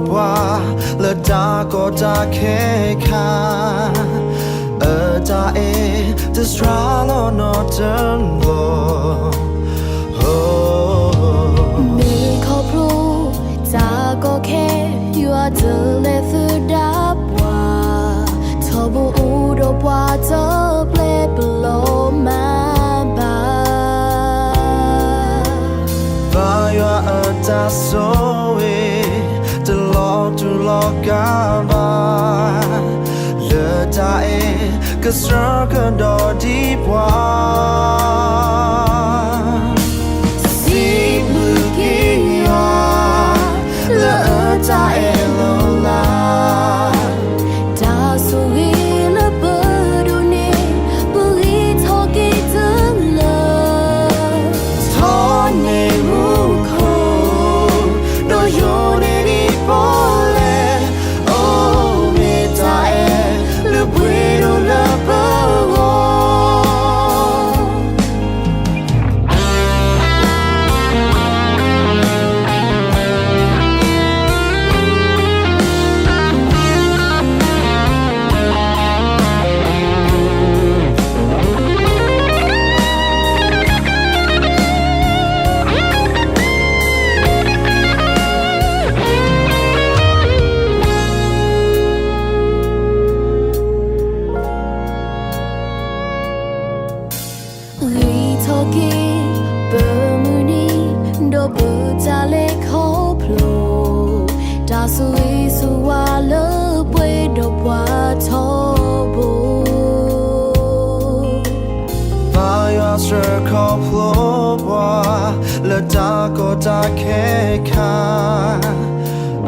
ပှၤလၢတၢ်ကီတၢ်ခဲအခါ, အတၢ်အဲၣ်တစှၤလီၤနီတဘျီ. မ့ၢ်ခီဖျိတၢ်ကီခဲ ယွၤတလဲၤသုဒၣ်ပှၤ, ထီဘိအိၣ်ဒီးပှၤတပျဲၢ်ပလီၢ်မၤဘၣ်. ဘါယွၤအတၢ်ဆိၣ်ဂ့ၤ တလီၤတူာ်လီၤကာ်ဘၣ်, လၢတၢ်အဲၣ်ကစၢၢ်ကဒီးဒံးပှၤ. စံးဘျုးက့ၤယွၤ လၢအတၢ်အဲၣ်လီၤလး, တၢ်ဆိၣ်ဂ့ၤလၢပဒိးန့ၢ် ပဂံၢ်ထီၣ်က့ၤတလၢ ထီန့ၢ်မူခိၣ် ဒီးယိာ်န့ၢ်ဒံးပီၣ်လဲၣ်, အိၣ်မ့ၢ်တၢ်အဲၣ်လၢပှဲၤဒီးလၢပဂီၢ်. ဂံၢ်ထီၣ်က့ၤပမုၢ်နံၤ ဒီးပတၢ်လဲၤခီဖျိ တၢ်ဆိၣ်ဂ့ၤဆိၣ်ဝါလၢပှဲၤဒီးပှၤထီဘိ. ဘါယွၤစၢၤခီဖျိပှၤ လၢတၢ်ကီတၢ်ခဲအခါ,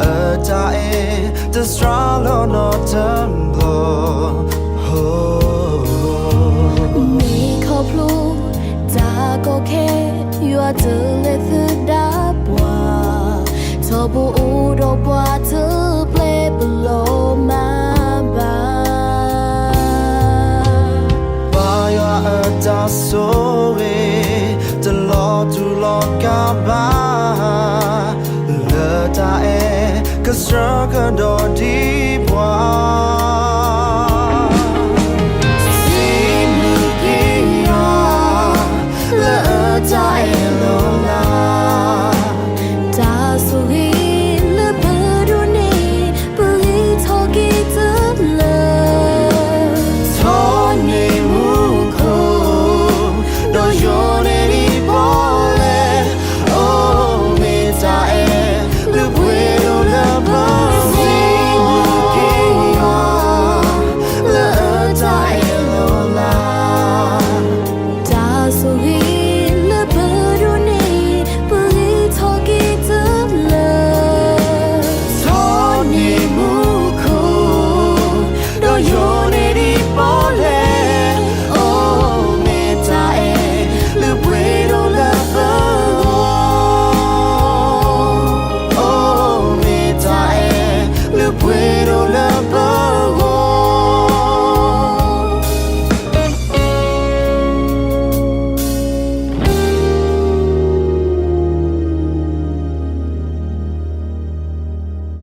အတၢ်အဲၣ်တစှၤလီၤနီတဘျီ. မ့ၢ်ခီဖျိတၢ်ကီခဲ ယွၤတလဲၤသုဒၣ်ပှၤ, ထီဘိအိၣ်ဒီးပှၤတပျဲၢ်ပလီၢ်မၤဘၣ်. ဘါယွၤအတၢ်ဆိၣ်ဂ့ၤ တလီၤတူာ်လီၤကာ်ဘၣ်, လၢတၢ်အဲၣ်ကစၢၢ်ကဒီးဒံး